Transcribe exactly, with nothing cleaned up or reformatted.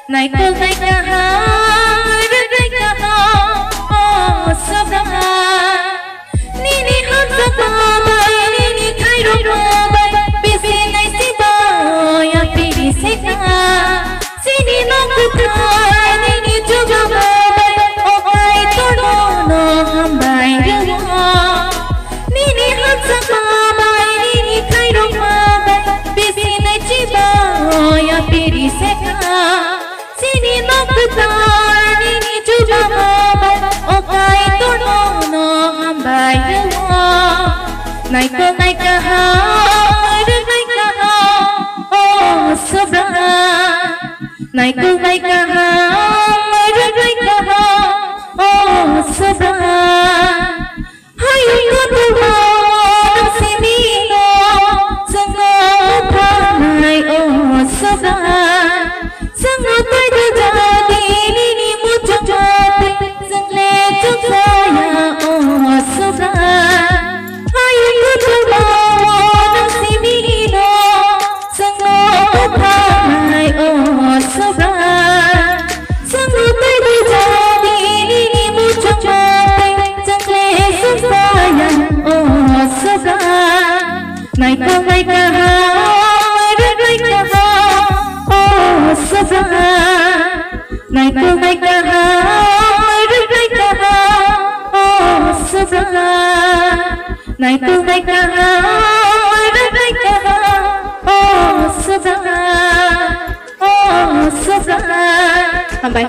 Naikol nai kaham, rwngwi kaham, o Subra. Nini hamjakma bai, nini khairokma bai, bisi nai sibai, apiri se kha. Chini nok kwthar, nini chubama bai, o Kaitorno no hambai rwo. Nini hamjakma bai, nini khairokma bai, bisi nai chibai, apiri se kha. Chini nok kwthar, nini chubama bai, o Kaitorno no hambai rwo. Naikol nai kaham, rwngwi kaham, o Subra. Naikol nai kaham, rwngwi kaham, o Subra. Hayung kotorma nang simi no, chwngno phanai o Subra. Chwngno taibo jadi nini muchungma tei, chwngle chukjaya o Subra. Hayung kotorma nang simi no, chwngno phanai o Subra. Chwngno taibo jadi nini muchungma tei, chwngle chukjaya o Subra. Naikol nai kaham, rwngwi kaham, o Subra. Naikol nai kaham, rwngwi kaham, o Subra. Naikol nai kaham, rwngwi kaham, o Subra. O Subra. Hambai.